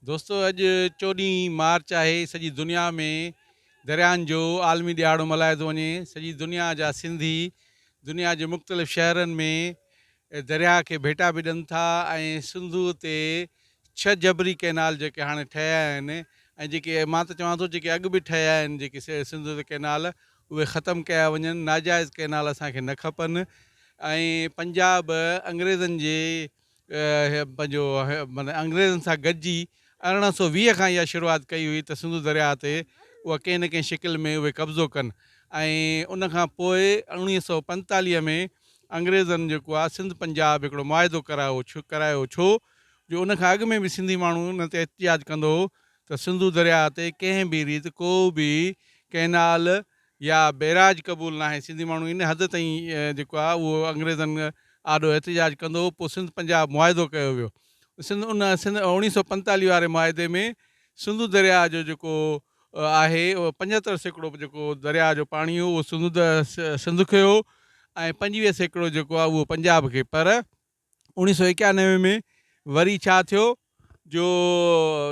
دوستو اڄ چوڏهين مارچ آهي سڄي دنيا ۾ دريائن جو عالمي ڏهاڙو ملهايو ٿو وڃي سڄي دنيا جا سنڌي دنيا جي مختلف شهرن ۾ درياهه کي ڀيٽا به ڏين ٿا ۽ سنڌوء تي ڇهه جبري ڪئنال جيڪي هاڻي ٺهيا آهن ۽ جيڪي مان ته چوان ٿو جيڪي اڳ به ٺهيا آهن جيڪي سنڌوء تي ڪئنال اهي ختم ڪيا وڃن ناجائز ڪئنال اسان کي نه کپن ۽ پنجاب انگريزن جي پنهنجو معنيٰ انگريزن سان گڏجي 1820 کان اها شروعات ڪئي هئي ته سنڌو درياهه تي اها ڪنهن نه ڪنهن شڪل ۾ اهي قبضو ڪن ۽ ان کان پوء 1945 ۾ انگريزن جيڪو آهي سنڌ پنجاب هڪڙو معاهدو ڪرايو ڇو ڪرايو ڇو جو ان کان اڳ ۾ به سنڌي ماڻهو ان تي احتجاج ڪندو هو ته سنڌو درياهه تي ڪنهن به ريت ڪو به ڪئنال يا بئراج قبول ناهي، سنڌي ماڻهو ان حد تائين جيڪو آهي اهو انگريزن آڏو احتجاج ڪندو هو، پوء سنڌ پنجاب معاهدو ڪيو ويو، سنڌ ان سنڌ 1945 واري معاهدي ۾ سنڌو درياهه جو جيڪو آهي اهو 75% جيڪو درياهه جو پاڻي هو اهو سنڌو سنڌ کي هو ۽ 25% جيڪو آهي اهو پنجاب کي پر 1991 ۾ وري ڇا ٿيو جو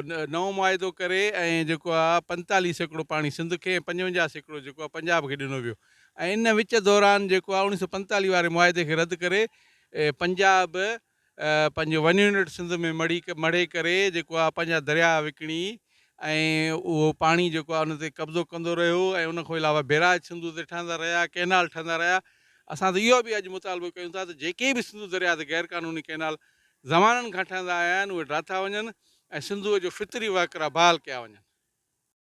نئون معاهدو ڪري ۽ جيڪو آ 45% پاڻي سنڌ کي ۽ 55% جيڪو آ پنجاب کي ڏنو ويو ۽ ان وچ دوران جيڪو آ 1945 واري معاهدي کي رد ڪري پنجاب پنهنجو ون يونٽ سنڌ ۾ مڙهي مڙهي ڪري جيڪو آ پنهنجا درياهه وڪڻي ۽ اهو پاڻي جيڪو آ ان تي قبضو ڪندو رهيو ۽ ان کان علاوه بيراج سنڌو تي ٺهندا رهيا ڪئنال ٺهندا رهيا اسان ته اهو به اڄ مطالبو ڪيون ٿا ته جيڪي به سنڌو درياء تي غير قانوني ڪئنال زمانن کان ٺهندا آيا آهن اهي ڊاٿا وڃن ۽ سنڌوء جو فطري وهڪرا بحال ڪيا وڃن.